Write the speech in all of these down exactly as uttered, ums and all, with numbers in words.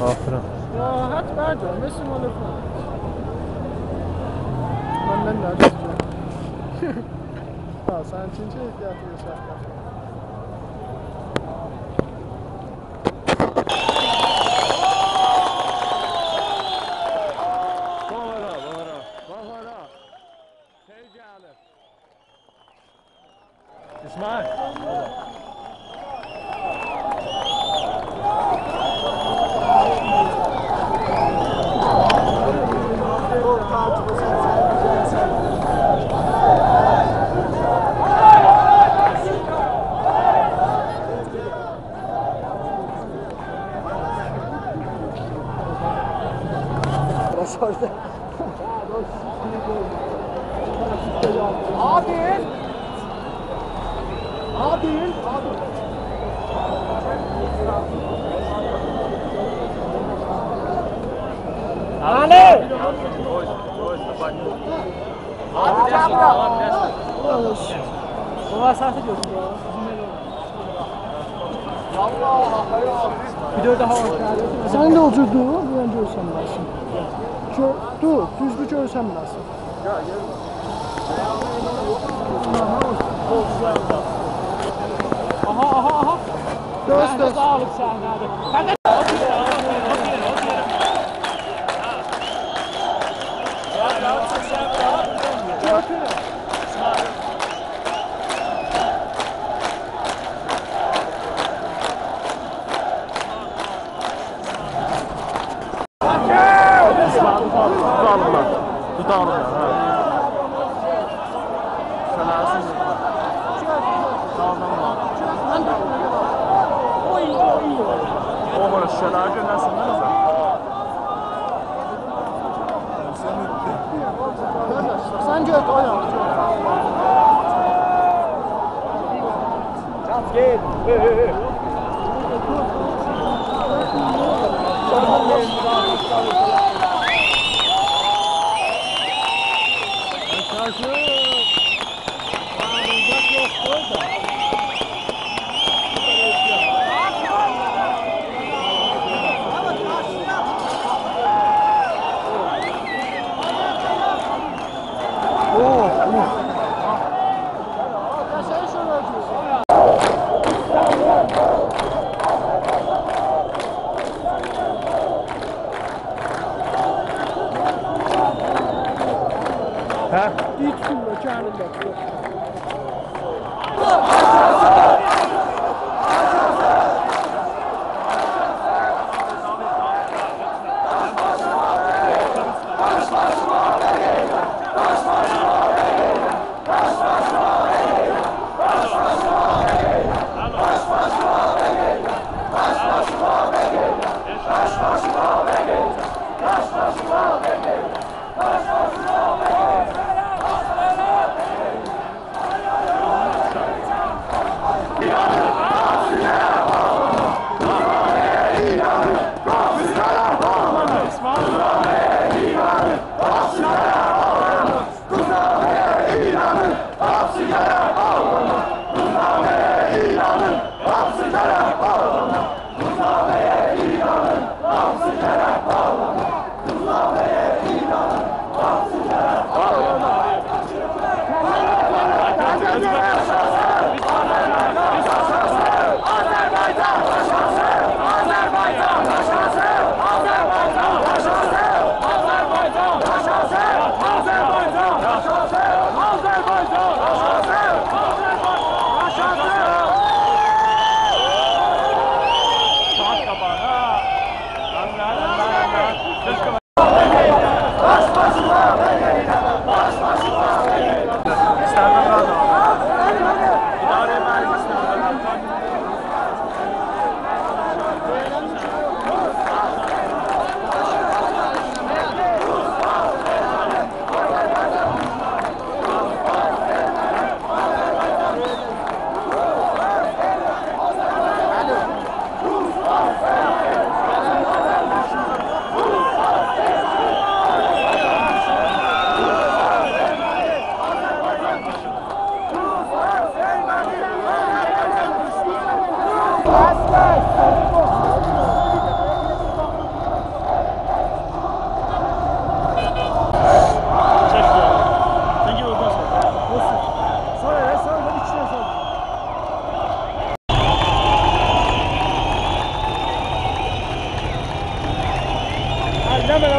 آخیرا. راحت بردار، مثل مال خود. من، من ده دوزگون. ها، سن چون کی احتیاطی یاشاتدین. باخ اورا، باخ اورا، باخ اورا. شئی گلیر. اسماعیل. بوراسی اورادا. عادل! عادل! عادل! علی! عادل، گل بورا. بابا، ساعتی گؤتور. بیر دؤرد داها وار، گلیر. سن ده اوتور، دور، بیر دنه گؤرسن بیله‌سین. گؤ-، دور، دوزگون گؤرسن بیله‌سین. آها، آها، آها. دؤز، دؤز. صحنه‌ده آلیب صحنه‌ده. گؤتور. توتالیم من. توتالیم من، هه. سلاسین. توتالیم من. او، بو شلایی گؤره‌سین، نه قیزار. سن گؤت، او یان. هه؟ دیر توتون دا، گلین ده.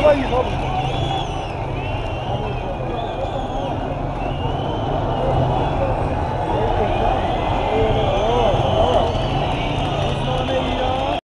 آی، بابا.